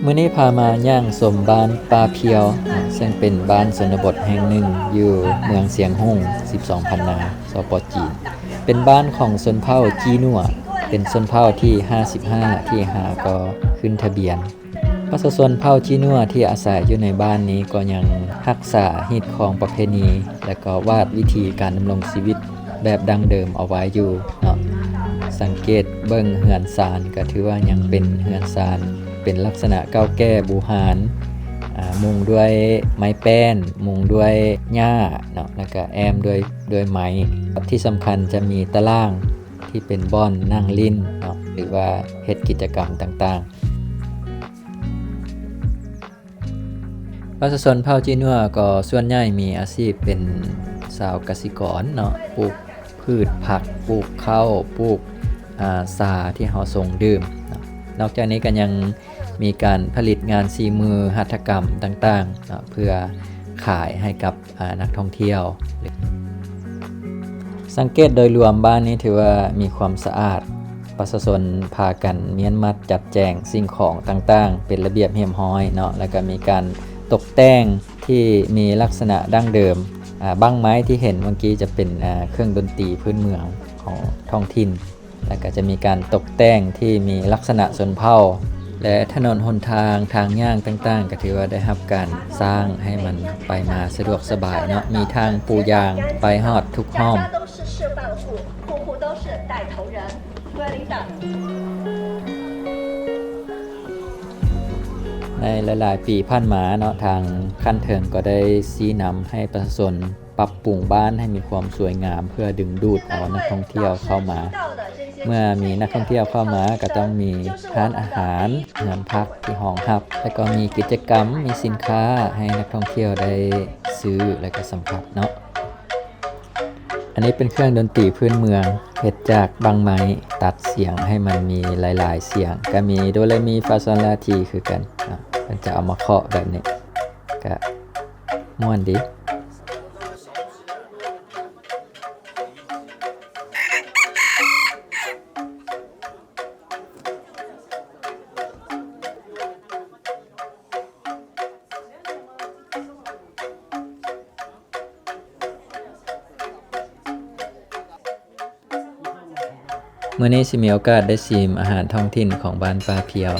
ມື້ນີ້ພາມາຍ່າງຊົມບ້ານປ່າພຽວ ເຊິ່ງເປັນບ້ານຊົນນະບົດແຫ່ງໜຶ່ງຢູ່ເມືອງຊຽງຮຸ່ງ ສິບສອງພັນນາ ສປ ຈີນ. ເປັນບ້ານຂອງຊົນເຜົ່າຈີນົວ ເປັນຊົນເຜົ່າທີຫ້າສິບຫ້າ ທີ່ຫາກໍຂຶ້ນທະບຽນ. ປະຊາຊົນເຜົ່າຈີນົວທີ່ອາໄສຢູ່ໃນບ້ານນີ້ກໍຍັງຮັກສາຮີດຄອງປະເພນີ ແລະ ກໍວາດວິຖີການດຳລົງຊີວິດແບບດັ້ງເດີມເອົາໄວ້ຢູ່ເນາະ. ສັງເກດເບິ່ງເຮືອນຊານ ກໍຖືວ່າຍັງເປັນເຮືອນຊານ ເປັນລັກສະນະເກົ່າແກ່ບູຮານ, ອາ, ມຸງດ້ວຍໄມ້ແປ້ນ, ມຸງດ້ວຍຫຍ້າເນາະ, ແລ້ວກະແອ້ມດ້ວຍ, ດ້ວຍໄມ້. ທີ່ສຳຄັນຈະມີຕະລ່າງທີ່ເປັນບ່ອນນັ່ງຫຼິ້ນເນາະ ຫຼືວ່າເຮັດກິດຈະກຳຕ່າງໆ. ປະຊາຊົນເຜົ່າຈີນົວກໍສ່ວນໃຫຍ່ມີອາຊີບເປັນຊາວກະສິກອນເນາະ, ປູກພືດຜັກ, ປູກເຂົ້າ, ປູກ, ອາ, ຊາທີ່ເຮົາຊົງດື່ມເນາະ. ນອກຈາກນີ້ກໍຍັງມີການຜະລິດງານສີມືຫັດຖະກຳຕ່າງໆເນາະ ເພື່ອຂາຍໃຫ້ກັບ ອາ ນັກທ່ອງທ່ຽວ. ສັງເກດໂດຍລວມບ້ານນີ້ຖືວ່າມີຄວາມສະອາດ, ປະຊາຊົນພາກັນມ້ຽນມັດຈັດແຈງສິ່ງຂອງຕ່າງໆເປັນລະບຽບຮຽບຮ້ອຍເນາະ, ແລ້ວກໍມີການຕົກແຕ່ງທີ່ມີລັກສະນະດັ້ງເດີມ. ອາ ບັ້ງໄມ້ທີ່ເຫັນເມື່ອກີ້ຈະເປັນ ອາ ເຄື່ອງດົນຕີພື້ນເມືອງຂອງທ້ອງຖິ່ນ. ແລ້ວກໍຈະມີການຕົກແຕ່ງທີ່ມີລັກສະນະຊົນເຜົ່າ ແລະ ຖະໜົນຫົນທາງ, ທາງຍ່າງຕ່າງໆ ກໍຖືວ່າໄດ້ຮັບການສ້າງໃຫ້ມັນໄປມາສະດວກສະບາຍເນາະ, ມີທາງປູຢາງໄປຮອດທຸກຮ່ອມ. ໃນຫຼາຍໆປີຜ່ານມາເນາະ, ທາງຂັ້ນເທິງກໍໄດ້ຊີ້ນຳໃຫ້ປະຊາຊົນ ປັບປຸງບ້ານໃຫ້ມີຄວາມສວຍງາມ ເພື່ອດຶງດູດເອົານັກທ່ອງທ່ຽວເຂົ້າມາ. ເມື່ອມີນັກທ່ອງທ່ຽວເຂົ້າມາ ກໍຕ້ອງມີຮ້ານອາຫານ, ເຮືອນພັກທີ່ຮອງຮັບ ແລະ ກໍມີກິດຈະກຳ, ມີສິນຄ້າໃຫ້ນັກທ່ອງທ່ຽວໄດ້ຊື້ ແລະ ກໍສຳຜັດເນາະ. ອັນນີ້ເປັນເຄື່ອງດົນຕີພື້ນເມືອງ ເຮັດຈາກບັ້ງໄມ້ ຕັດສຽງໃຫ້ມັນມີຫຼາຍໆສຽງ, ກໍມີໂດເຣມີຟາຊອນລາທີຄືກັນ. ອາ ເພິ່ນຈະເອົາມາເຄາະແບບນີ້ ກະ ມ່ວນດີ. ມື້ນີ້ຊິມີໂອກາດໄດ້ຊີມອາຫານທ້ອງຖິ່ນຂອງບ້ານປ່າພຽວ,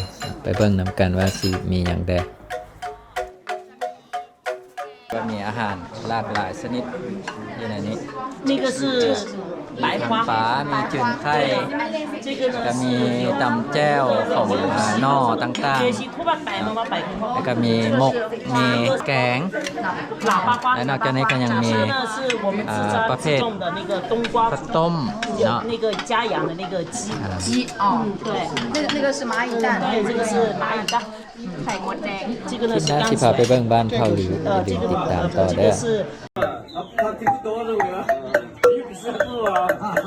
ໄປເບິ່ງນຳກັນວ່າຊິມີຫຍັງແດ່. ກໍມີອາຫານຫຼາກຫຼາຍຊະນິດຢູ່ໃນນີ້. 那个是白花，ມີທັງປາ, ມີຈືນໄຂ່, 这个呢 ແລ້ວກໍມີ 是 ຕຳແຈ່ວຂອງ ອ່າ ໜໍ່ຕ່າງໆ, ແລ້ວກໍມີໝົກ, ມີແກງ, ແລະ ນອກຈາກນີ້ກໍຍັງມີ 这个呢是我们自家 ອ່າ ປະເພດ 自种的那个冬瓜， ເຂົ້າຕົ້ມເນາະ, 那个家养的那个鸡。 อ่า 鸡哦，嗯，对，那个那个是蚂蚁蛋，对，这个是蚂蚁蛋。 ໄຂ່ມົດແດງ. ຄລິບໜ້າຊິພາໄປເບິ່ງບ້ານເຜົ່າຫຼີ, ຢ່າລືມຕິດຕາມຕໍ່ເດີ້. 他听不懂日文啊，你又不是日文啊。